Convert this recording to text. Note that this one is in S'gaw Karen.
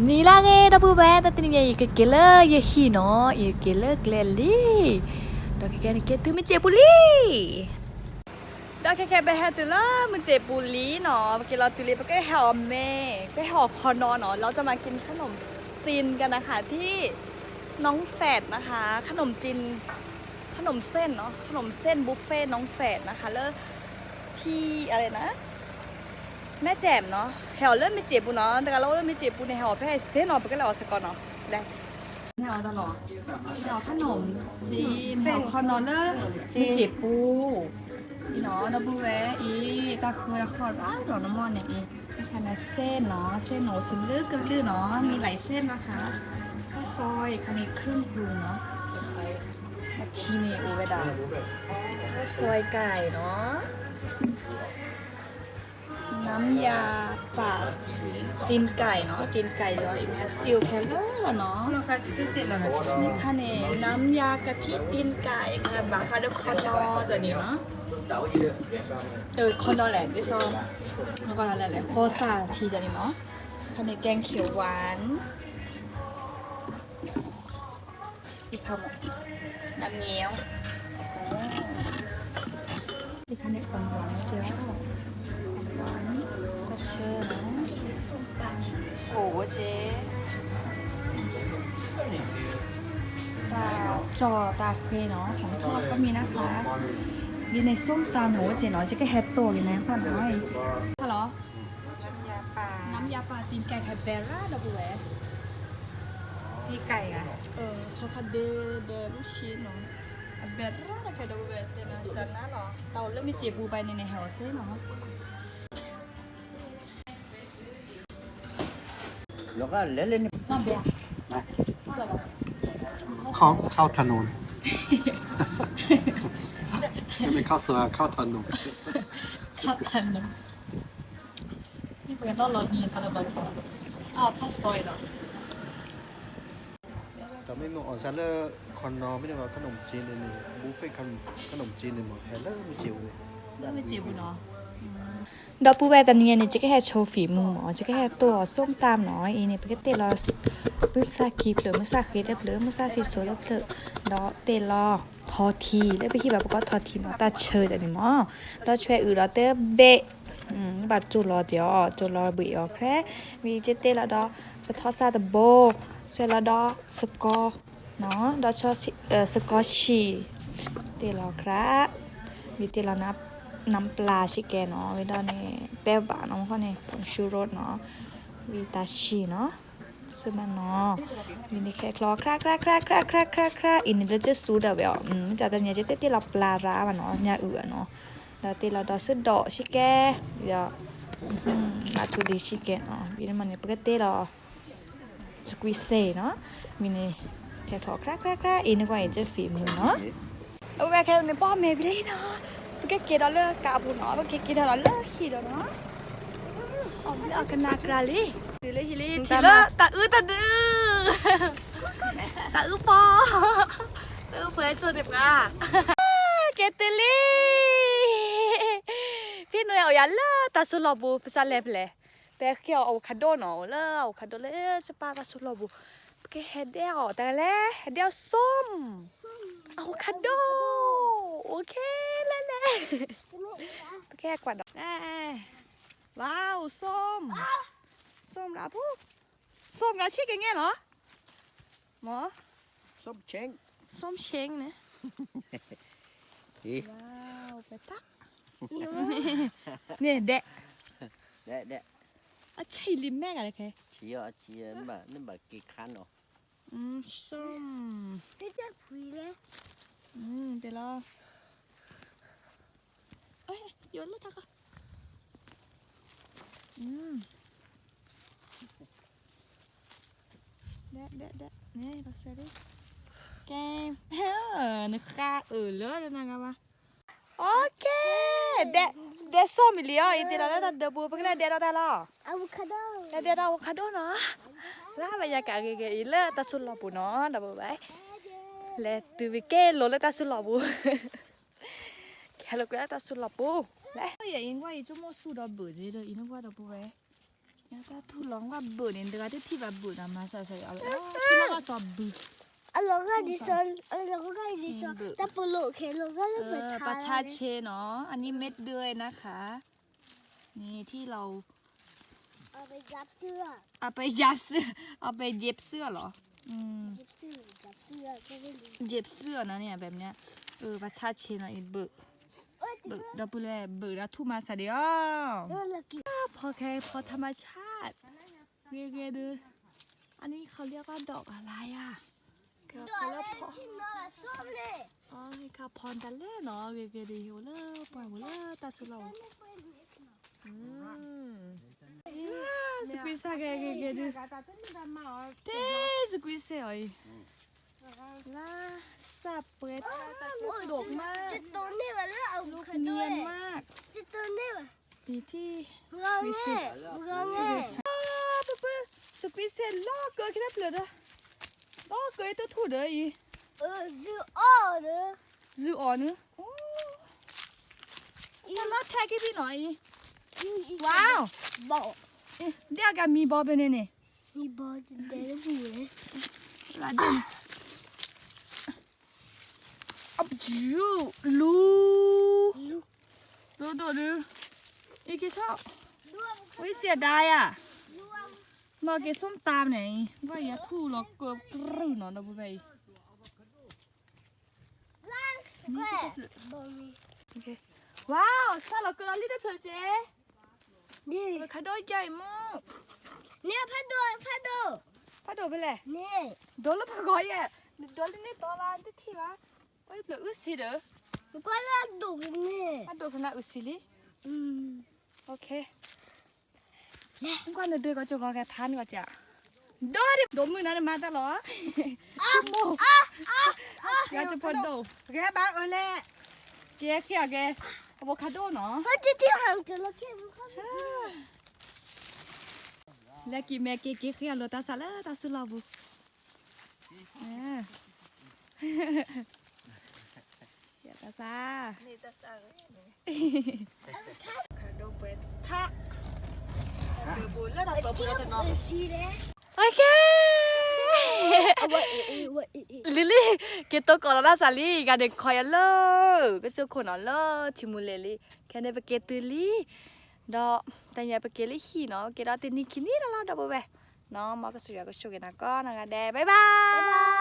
နံၤလၢအဂ့ၤ ဒီပုၢ်ဝဲၢ်, တနံၤညါအံၤ ယကက့ၤလၢယဟံၣ်နီၤ, ယက့ၤလၢကျဲလံ, ဒီးခဲကဲန့ၣ် က့ၤတုၤမုၢ်စံာ်ပူၤလံ. ဒီးခဲကဲပဟဲတုၤလၢမုၢ်စံာ်ပူၤလံနီၤ, ပက့ၤလီၤတုၤလံ ပကဟဲအီၤမ့ၢ် ပဟဲအီၤခီနီၤနီၤ, เราจะมากินขนมจีนกันนะคะ ที่น้องแฝดนะคะ ขนมจีน ขนมเส้นเนาะ ขนมเส้นบุฟเฟ่ต์น้องแฝดนะคะ လၢ ที่อะไรนะ แม่แจ่มเนาะ, ဟဲအီၤလၢမုၢ်စံာ်ပူၤနီၤ, တဂၤလၢအိၣ်လၢမုၢ်စံာ်ပူၤန့ၣ် ဟဲအီၤဖဲအံၤစ့ၢ်နီၤ, ပကလဲၤအီၤစ့ၢ်ကီးနီၤ, လဲၤ ဟဲအီၤတၢ်လီၤ, ဟဲအီၤခနုၣ်ကၠ့ ဟဲအီၤခီနီၤလၢ မုၢ်စံာ်ပူၤ, အံၤနီၤ ဒီပုၢ်ဝဲၢ်အံၤ တၢ်ဃၢတၢ်ဃီၣ်ရၣ်လီၤနမီၢ်န့ၣ်အံၤ, ခါန့ၣ် เส้นเนาะ เส้นหมู စလုၢ်ကလုၢ်နီၤ มีหลายเส้นนะคะ ข้าวซอย ခါန့ၣ် เครื่องปรุงเนาะ အထံန့ၣ်အိၣ်ဝဲဒၣ် ข้าวซอยไก่เนาะ น้ำยาป่า ตีนไก่เนาะ ตีนไก่လီၤ အံၤမ့ၢ်အစံၣ်အိၣ်ခဲလၢာ်လီၤနီၤ, မ့ၢ်ခါန့ၣ် น้ำยากะทิ ตีนไก่ ဘၣ်ဃးဒီးခီနီၤတၢ်န့ၣ်နီၤ, ခီနီၤလဲၣ် ဒ်သိး လဲၣ် ကီၢ်စၢ်ထံတၢ်န့ၣ်နီၤ, ခါန့ၣ် แกงเขียวหวาน น้ำเงี้ยว ဒီခါန့ၣ် ของหวาน ကၠီ ของหวาน တၢ်ဆၢနီၤ ကိၣ်ဝဲကၠီ တၢ်ကၠီၣ်တၢ်ဃဲနီၤ ของทอดก็มีนะคะ ဒီန့ၣ် ส้มตำ ကိၣ်ဝဲကၠီနီၤ ယကဟဲတိၢ်က့ၤနၤဃီနီၤ ဟဲလီၤ น้ำยาป่า น้ำยาป่า ตีนไก่ ไข่แบรา ဒီပုၢ်ဝဲၢ် ตีนไก่ อ่ะ เออ ชอคาเดเดลูกชิ้นเนาะ အဘဲရၣ်တၢ်ခဲဒီပုၢ်ဝဲၢ် သ့ၣ်နီၣ် ကနၣ်လီၤ တၢ်အိၣ်လၢမုၢ်စံာ်ပူၤဘၣ်န့ၣ်န့ၣ် ဟဲအီၤစ့ၢ်နီၤ แล้วก็เล่นๆนี่ ข้าวข้าวถนน ไม่ข้าวสวยข้าวถนน ข้าวถนน นี่เป็นต้นรถนี่ค่ะ แล้วก็อ๋อข้าวซอยเหรอ แต่ไม่มีออนซาเลอร์ คอนโด ไม่ได้ว่าขนมจีนเลยนี่ บุฟเฟ่ต์ขนมขนมจีนเลยหมดแต่เริ่มไม่จิ๋วเลย เริ่มไม่จิ๋วเนาะ ဒီပုၢ်ဝဲၢ်တနံၤညါန့ၣ် ယကဟဲဆိဖံးမုၢ်မး ယကဟဲတိၢ်အီၤ ส้มตำ နီၤ အံၤန့ၣ် ပကတ့ၢ်လီၤ မုၢ်ဆၣ်ကံဖျၢၣ် မုၢ်ဆၣ်ဃ့တဖျၢၣ် မုၢ်ဆၣ်စံၣ်စိၤတဖျၢၣ် ဒီးတ့ၢ်လီၤ ထီထံ လၢပဟံၣ်ဘၣ်ပကိးထီထံမး တၢ်ဆၢတၢ်န့ၣ်မး ဒီးဆွဲအုးဒီးတဘ့ၣ် ဘၣ်ကၠိလီၤတ့ၢ်အီၤ ကၠိလီၤဘှံးအီၤ ခဲ ဝံၤကတ့ၢ်လီၤဒီး ပထီၣ်စၢ်တဘိ ဆွဲလီၤဒီး စကီ နီၤ ဒီး စကီဆံၣ် တ့ၢ်လီၤခရး ဝံၤတ့ၢ်လီၤ น้ำปลาဆံးကဲနီၤ ဝံၤဒီးန့ၣ် ပဲဘၣ်နီၤ မ့ၢ်ခီန့ၣ် ผงชูรสနီၤ ဝံၤတၢ်ဆံၣ်နီၤ စၢ်မးနီၤ ဝံၤန့ၣ်ခဲချီ ခရး ခရး ခရး ခရး ခရး ခရး ခရး အံၤန့ၣ်လၢကစူဒၣ်ဝဲအီၤ မ့ၢ်တၢ်တနံၤကတ့ၢ်လီၤပျၢ်ရၣ်ဘၣ်နီၤ ညၣ်အုၣ်အနီၤ ဒီးတ့ၢ်လီၤဒီးစ့ၢ်ဒီးဆံးကဲ ဒီး ဘၣ်ထူဒံးဆံးကဲနီၤ ဝံၤန့ၣ်မးန့ၣ် ပကတ့ၢ်လီၤ စကွံစ့နီၤ မံၤန့ၣ် ခဲထီၣ်ခရါခရါခရါ အံၤနကွၢ်အံၤ ကၠၢဖံးမုၢ်နီၤ အဝဲခဲန့ၣ် ပီၣ်မဲာ်ဖဲလံနီၤ ပကက့ၤဒီးလၢကးပူၤနီၤ ပကက့ၤထီၣ်ဒီးလၢဟံၣ်ဒီးနီၤ အီၣ်ဘျဲၣ်အီၣ်ကနၣ်ကြၢလံ တုၤလၢဟံၣ်လံ ထံၣ်လၢတၢ်အုၣ်တဒု တၢ်အုၣ်ပီ တၢ်အုၣ်ပီဟဲကၠိၣ်န့ၣ်ပှၤ က့ၤတုၤလံ ဖံနွဲၣ်အိၣ်ယၤလၢတၢ်စိၢ်လီၢ်ပူၤ ပစးလဲၤဖဲလဲၣ် ပဟဲက့ၤအီၣ် avocado နီၤ လၢ avocado လၢစပၢ်တၢ်စိၢ်လီၢ်ပူၤ ပကဟဲဒဲးအီၣ်တၢ်လဲၣ် ဟဲဒဲးအီၣ် ส้ม avocado โอเค လဲၤလဲၤ ပကဟဲကွၢ်ဒီး ว้าว ส้ม ส้มละปุ๊ ส้มกะชิกะแง่เหรอ หมอ ส้มเช้ง ส้มเช้งนะ ว้าว ไปตัก นี่แดะ แดะ แดะ อ่ะ ใช่ลิมแม่กันเลยแค่ เชียร์ เชียร์ นี่แบบ นี่แบบ กี่ครั้งเหรอ อืม ส้ม เต้นเต้นผุยเลย อืม เดี๋ยวรอ เอ้ย โยนลูกตาก่อน อืม ဒဲး ဒဲး ဒဲး န့ၣ် ဘၣ်ဆၣ်ဒ် ကဲ နဃါအၢၣ်လၢနဂၤဘၣ် โอเค ဒဲး ဒဲးစိၢ်မံၤလံၤအီၤ အံၤတ့ၢ်လီၤလၢတၢ်ဒၢပူၤ ပကလဲၤဒဲးဒီးတၢ်လီၤ avocado လဲၤဒဲးဒီး avocado နီၤ လၢဘၣ်ယၤကးဂ့ၤဂ့ၤအံၤလၢတၢ်စိၢ်လီၢ်ပူၤနီၤ ဒီးဘၣ်ဘၣ် လဲၤတုၤဝံၤကဲလိာ်လၢတၢ်စိၢ်လီၢ်ပူၤ ကဲလိာ်ကွဲလၢတၢ်စိၢ်လီၢ်ပူၤ လဲၤ ယအံၤကွၢ်အံၤ ကမိၣ်ဆူၣ်ဒီးဘၣ်က့ၤဒီး အံၤနကွၢ်ဒီးပဝဲ တၢ်ထူၣ်လီၤကွၢ်ဘုးန့ၣ် တဂၤတထံၣ်ဘၣ်ဘုးနီၤ မၤစၢၤစၢၤအီၤလီၤ ထူၣ်လီၤကွၢ်စီၤဘုး အလီၤဂာ်ဒ်စီၤ အလီၤဂာ်ဒ်စီၤ တၢ်ပလိာ်ခဲလီၤဂာ်လၢပထါ ပဆါဆ့နီၤ อันนี้เม็ดเดือยนะคะ นี่ที่เรา เอาไปยับเสื้อ เอาไปยับเสื้อ เอาไปเย็บเสื้อเหรอ อืม เย็บเสื้อ เย็บเสื้อ ก็ไม่รู้ เย็บเสื้อนะเนี่ยแบบเนี้ย เออ ประชาเชนเนาะอีเบิก เบิกดอกปืนเลย เบิกดอกทู่มาสะเดียว เออ เรากิน พอแค่พอธรรมชาติ เกเรเด้อ อันนี้เขาเรียกว่าดอกอะไรอ่ะ ดอกอะไรที่นอนส้มเนี่ย อ๋อ นี่ค่ะ พรตะเล่เนาะ เกเรเด้อ โห เลอปล่อย โห เลอตาสุดเรา อืม สกุยซะแกแกแกดู เท่ สกุยเซ่ออีก ล่าสับเปรด ลูกดกมาก จะโตเนี่ยว่ะแล้วเอา ลูกเนียนมาก จะโตเนี่ยว่ะ นี่ที่ เมืองเนี่ย เมืองเนี่ย อ้าว ปึ๊บปึ๊บ สกุยเซ่ล่อเกยแค่เปลือกเด้อ ล่อเกยตัวถูเด้ออี เออ ซื้ออ้อเด้อ ซื้ออ้อเนอะ โอ้ สลัดแท้กี่พี่หน่อย ว้าว บอก เอ๊ะ เดี๋ยวกันมีบอลไปเนี่ยนี่ มีบอลเดี๋ยวจะหูเลย ลาเด่น อับจูลู ดู ดู ดู อีกแค่ชอบ อุ๊ย เสียดายอ่ะ มากินส้มตำไหน ว่าอย่าคู่หรอก เกือบกระหึ่มเนาะ เราไป ဝါ ဆၣ်လီၤကၢလီၤလံတဖျၢၣ်က့ ခါဒိၣ်ယါအံၤမ့ၢ် န့ၣ် ဖးဒိၣ် ဖးဒိၣ် ဖးဒိၣ်ဖဲလဲၣ် န့ၣ် ဒိၣ်လၢပဂီၢ်ယဲၢ် နဒိၣ်လံန့ၣ်တီဘၣ် တထံၣ်ဘၣ် ပှၤဖျၢၣ်အုၣ်ဆံးဒီး ကွၢ်လၢအဒိၣ်ကန့ၣ် ဖးဒိၣ်ဖဲနၤအုၣ်ဆံးလံ OK ကွၢ်နဒိၣ်ကီကၠိကီကဲဖးန့ၣ်ကီကၠိ ဒိၣ်ဒိၣ်မုၢ်နၤနမၤတၢ်လီၤ ဆိကမိၣ် ယၤကဖီဒိၣ် ကဲဘၣ်အၢလဲၣ် ကဲဃ့အီၤကဲ အဝိခါဒိၣ်နီၤ လၢကံၤမဲက့ၤက့ၤဃ့အီၤလၢတၢ်ဆါလၢတၢ်စုလီၢ်ပူၤ တၢ်ဆါ ခါဒိၣ်ပှဲၤထါ ဒိၣ်ပူၤလၢတၢ်ပၢပူၤလီၤတနီၤ OK လံလံ က့ၤတိကီးလီၤတၢ်ဆါလံ ဂၤဒ့ခီယၤလၢ ကစၢၢ်ခိၣ်နီၤလၢထံမူလဲၣ်လံ ခဲန့ၣ်ပက့ၤတုၤလံ ဒီးတနံၤပက့ၤလၢဟံၣ်နီၤ က့ၤဒီးတနံၤခံနံၤလီၤလီၤ ဒီပုၢ်ဝဲၢ် နီၤ မ်ကစၢ်ယွၤကဆိၣ်ဂ့ၤနၤကိးနီၢ်ဂၤဒဲး bye bye